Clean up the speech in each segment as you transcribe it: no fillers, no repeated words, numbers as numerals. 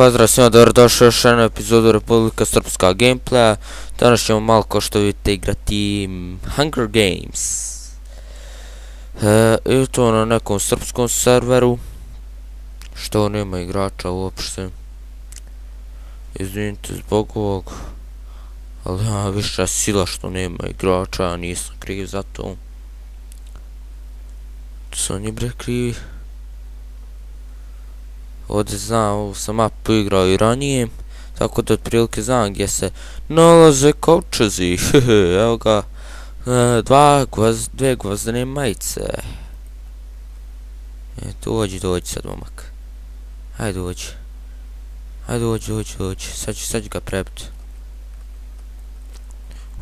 Pozdrav svima, dobrodošli u još jednu epizodu Republika Srpska gameplaya. Danas ćemo malo, kao što vidite, igrati Hunger Games. I to na nekom srpskom serveru, što nema igrača uopšte. Izvinite zbog ovog, ali ja više sila što nema igrača, ja nisam kriv za to. Su oni bre krivi. Ovdje znam, ovu sam mapu igrao i ranije, tako da otprilike znam gdje se nalaze kovčezi. Evo ga, dve gvozdene majice. Dođi sad, momak. Hajde dođi. Hajde dođi. Sad ću ga prebiti.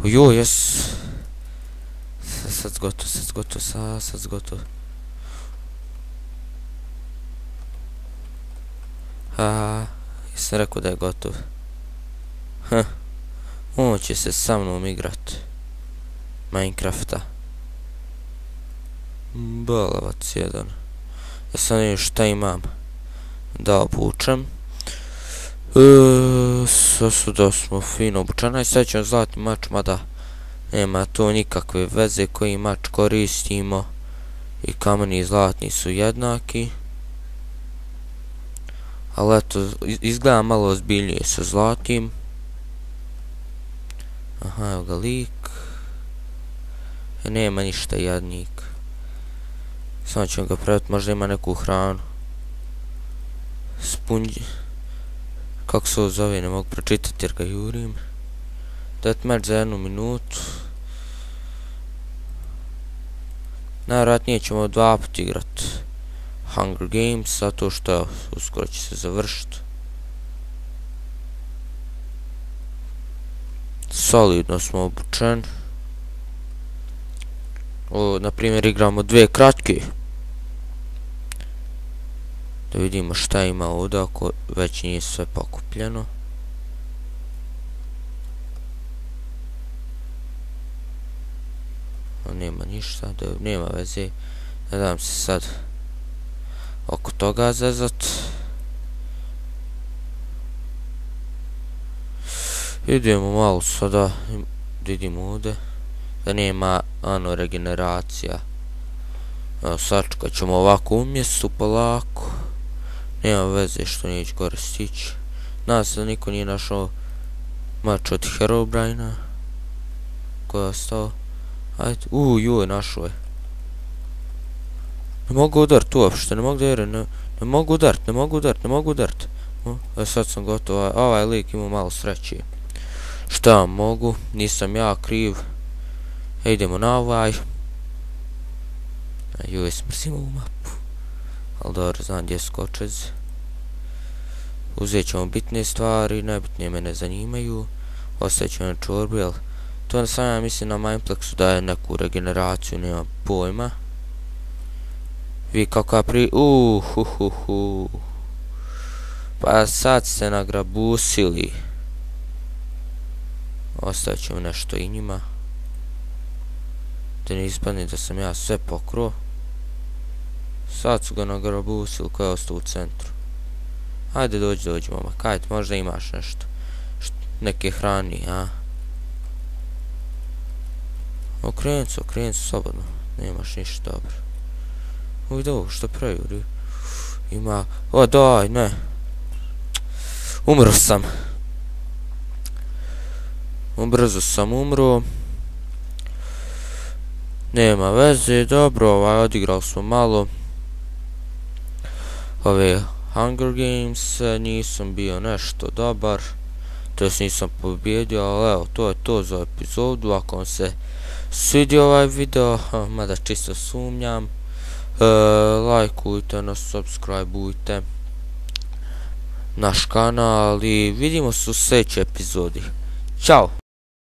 Ojoj, jes. Sad zgotovo. Jesam rekao da je gotov. On će se sa mnom igrat Minecrafta. Balavac jedan. Ja sam vidim šta imam da obučem. Da smo fino obučeni. Sad ćemo zlatni mač, mada nema to nikakve veze koji mač koristimo. I kameni i zlatni su jednaki. Ali eto, izgleda malo ozbiljnije sa zlatim. Aha, evo ga lik. Nema ništa jadnik. Samo ćemo ga praviti, možda ima neku hranu. Spunđi. Kako se ovo zove, ne mogu pročitati jer ga jurim. Deathmatch za 1 minutu. Najvjerojatnije ćemo 2 puta igrat Hunger Games, zato što uskoro će se završiti. Solidno smo obučeni. Na primjer igramo 2 kratke. Da vidimo šta ima ovdje ako već nije sve pokupljeno. Nema ništa, nema veze. Ne dam se sad oko toga zezat. Idemo malo sada, vidimo ovdje da nema regeneracija. Sačekat ćemo ovako u mjestu polako. Nema veze što neće gore stići. Nadam se da niko nije našao mač od Herobrina koji je ostao. Ajde, joj, našao je. Ne mogu udarit uopšte, ne mogu udarit. Sad sam gotov, ovaj lik ima malo sreće. Šta mogu, nisam ja kriv. Idemo na ovaj. Joj, smrsim ovu mapu. Ali dobro, znam gdje su kočezi. Uzet ćemo bitne stvari, najbitnije me ne zanimaju. Ostavit ćemo na čorbi, ali to sam ja mislim na Mineplexu daje neku regeneraciju, nemam pojma. Vi kakva Pa sad ste nagrabusili. Ostavit ćemo nešto i njima. Da ne ispadne da sam ja sve pokro. Sad su ga nagrabusili koji je ostao u centru. Ajde dođi momak, ajde, možda imaš nešto. Neke hrani, a? Okreni se slobodno, nemaš ništa dobro. Uvijek ovo što prejuri. Ima, daj, ne. Umro sam. Brzo sam umro. Nema veze, dobro, odigrali smo malo. Ove Hunger Games, nisam bio nešto dobar. To jest nisam pobjedio, ali evo, to je to za epizodu. Ako vam se svidio ovaj video, mada čisto sumnjam, lajkujte nas, subscribeujte naš kanal i vidimo se u sljedećoj epizodi. Ćao!